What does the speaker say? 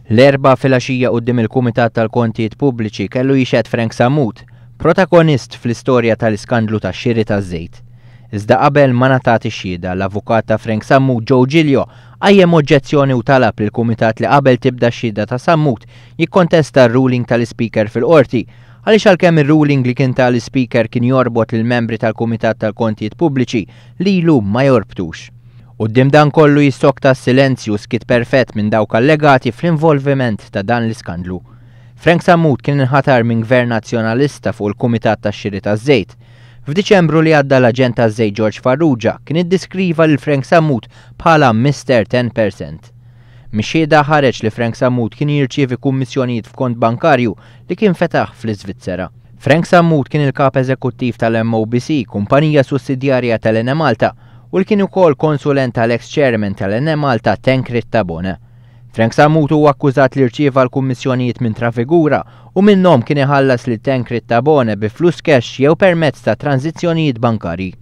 L-Erbgħa filgħaxija quddiem il-Kumitat tal-Kontijiet Pubbliċi kellu jixhed Frank Sammut, protagonist fl-istorja tal-iskandlu tax-xiri taż-żejt. Iżda qabel ma ngħatat ix-xhieda, l-avukat ta' Frank Sammut Joe Giglio qajjem oġġezzjoni u talab lill-Kumitat li qabel tibda x-xhieda ta' Sammut jikkontesta r-ruling tal-Ispeaker fil-Qorti għaliex għalkemm ir-ruling li kien ta l-Ispeaker kien jorbot lill-membri tal-Kumitat tal-Kontijiet Pubbliċi lilu ma jorbtux. Quddiem dan kollu jissokta s-silenzju u skiet perfett minn dawk allegati fl-involviment ta' dan l-iskandlu. Frank Sammut kien inħatar minn Gvern Nazzjonalista fuq il-Kumitat tax-Xiri taż-Żejt. F'Diċembru li għadda l-aġent taż-żejt George Farrugia kien iddiskriva lil Frank Sammut bħala Mister 10%. Mix-xhieda ħareġ li Frank Sammut kien jirċievi kummissjonijiet f'kont bankarju li kien fetaħ fl-Iżvizzera. Frank Sammut kien il-Kap Eżekuttiv tal-MOBC, kumpanija sussidjarja tal-Enemalta, u li kien ukoll konsulent tal-eks Chairman tal-Enemalta Tancred Tabone. Frank Sammut huwa akkużat li rċieva l-kummissjonijiet minn Trafigura u minnhom kien iħallas lil Tancred Tabone bi flus cash jew permezz ta' tranżizzjonijiet bankarji.